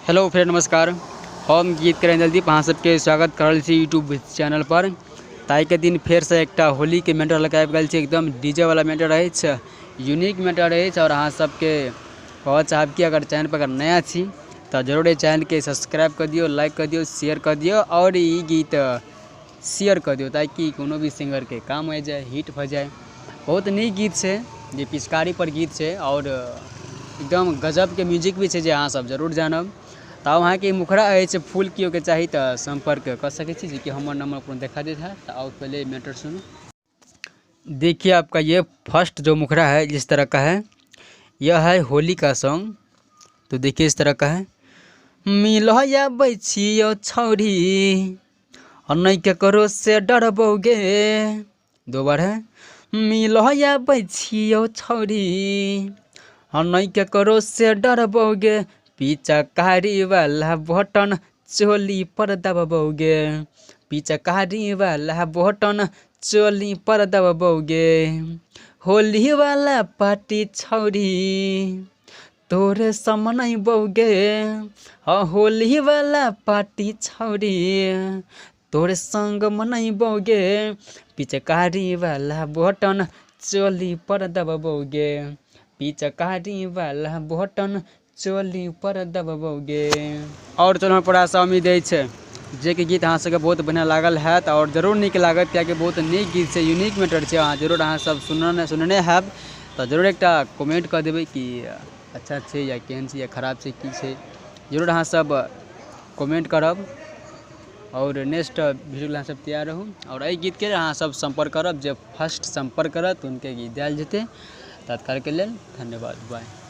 Hello friend, नमस्कार। हम गीत करें अहाँ सबके स्वागत कर रहल छी यूट्यूब चैनल पर। ताहिके दिन फेरसँ एकटा होलीके मैटर लऽ कऽ आबि गेल छी। एकदम डीजे वाला मैटर अछि, यूनिक मैटर अछि। आओर अहाँ सबके कहऽ चाहब कि अगर चैनल पर अगर नया छी तऽ जरूर एहि चैनलके सब्सक्राइब कऽ दियौ, लाइक कऽ दियौ, शेयर कऽ दियौ आओर ई गीत शेयर कऽ दियौ, ताकि कोनो भी सिंगरके काम आबि जाय, हिट भऽ जाय। बहुत नीक गीत छै जे पिचकारीपर गीत छै आओर एकदम गजबके म्यूजिक भी छै, जे अहाँसब जरूर जानब। तऽ आब अहाँके मुखड़ा अछि, फूल केओके चाही तऽ सम्पर्क कऽ सकै छी, जेकि हमर नंबर कोनो देखा दैत हैत। तऽ आउ, पहिले मैटर सुनू। देखिए, आपका ये फर्स्ट जो मुखड़ा है, जिस तरह का है, यह है होली का सॉन्ग। तो देखिए, इस तरह का है। मिलो आबै छियौ छौरी, नहि केकरो से डरबौगे। दो बार है। मिलो आबै छियौ छौरी, नहि केकरो से डरबौगे। पिचकारी वाला बटन चोली पर दबबौगे, पिचकारी वाला बटन चोली पर दबबौगे। होली वाला पार्टी छौरी तोरे समनैबौगे, हाँ, होली वाला पार्टी छौरी तोरे संग मनैबौगे। पिचकारी वाला बटन चोली पर दबबौगे, पिचकारी वाला बटन चोली पर दबबौगे। आओर चलू, पूरा सा उम्मीद अछि जे कि गीत अहाँ सबके बहुत बढ़िआँ लागल हैत आओर जरूर नीक लागत, कियाकि बहुत नीक गीत छै, यूनिक मैटर छै। अहाँ जरूर अहाँ सब सुनने हैब तऽ जरूर एकटा कमेंट कऽ देबै कि अच्छा छै या केहन छै या खराब छै, की छै। जरूर अहाँ सब कमेंट करब आओर नेक्स्ट वीडियो अहाँ सब तैयार रहू। आओर एहि गीतके अहाँ सब सम्पर्क करब, जे फर्स्ट सम्पर्क करत हुनके गीत देल जेतै। तत्कालके लेल धन्यवाद, बाय।